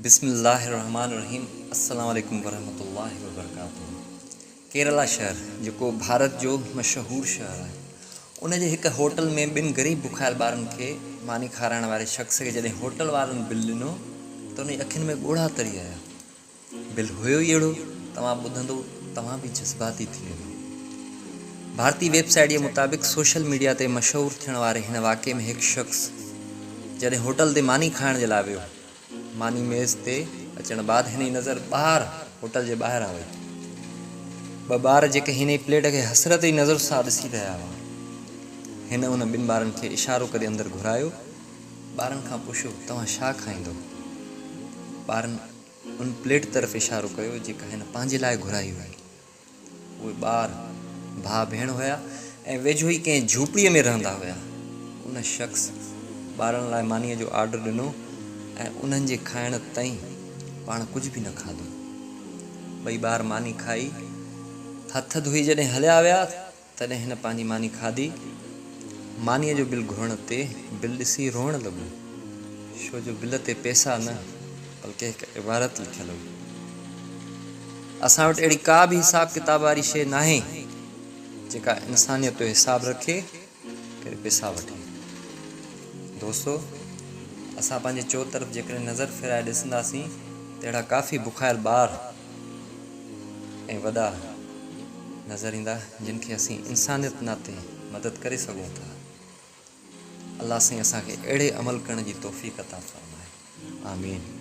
بسم الله الرحمٰن الرحيم السلام عليڪم ورحمة الله وبرڪاته ڪيرالا شهر جيڪو ڀارت جو مشهور شهر آهي ان جي هڪ هوٽل ۾ ٻن غريب بکايل ٻارن کي ماني کارائڻ واري شخص کي جڏهن هوٽل وارن بل ڏنو ته ان جي اکين ۾ ڳوڙها تري آيا بل هيو ئي اهڙو، توهان ٻڌندو توهان به جذباتي ٿي ويندو. ڀارتي ويب سائيٽ جي مطابق سوشل ميڊيا تي مشهور ٿيڻ واري هن واقعي ۾ هڪ شخص جڏهن هوٽل تي ماني کائڻ جي لاء ويو، ماني ميز تي اچڻ بعد هن جي نظر ٻاهر هوٽل جي ٻاهران وئي. ٻه ٻار جيڪي هن جي پليٽ کي حسرت جي نظر سان ڏسي رهيا هئا. هن ان ٻن ٻارن کي اشارو ڪري اندر گهرايو. ٻارن کان پڇيو توهان ڇا کائيندو؟ ٻارن ان پليٽ طرف اشارو ڪيو جيڪا هن پنهنجي لاء گهرائي هئي. اهي ٻار ڀاء ڀيڻ هيا ۽ ويجهو ئي ڪنهن جهوپڙيء ۾ رهندا هيا. ان شخص ٻارن لاء مانيء جو آرڊر ڏنو ۽ انهن جي کائڻ تائين پاڻ ڪجهه به نه کاڌو. ٻئي ٻار ماني کائي هٿ ڌوئي جڏهن هليا ويا تڏهن هن پنهنجي ماني کاڌي. مانيء جو بل گهرڻ تي بل ڏسي روئڻ لڳو، ڇو جو بل تي پئسا نه بلڪه هڪ عبارت لکيل هئي. اسان وٽ اهڙي ڪا به حساب ڪتاب واري شيء ناهي، جيڪا انسانيت جو حساب رکي ڪري پئسا وٺي. دوستو! اسان پنهنجي چؤطرف جيڪڏهن نظر ڦيرائي ڏسنداسين ته اهڙا ڪافي بکايل ٻار ۽ وڏا نظر ايندا جن کي اسين انسانيت ناتي مدد ڪري سگهون ٿا. الله سائين اسان کي اهڙي عمل ڪرڻ جي توفيق عطا فرمائي. آمين.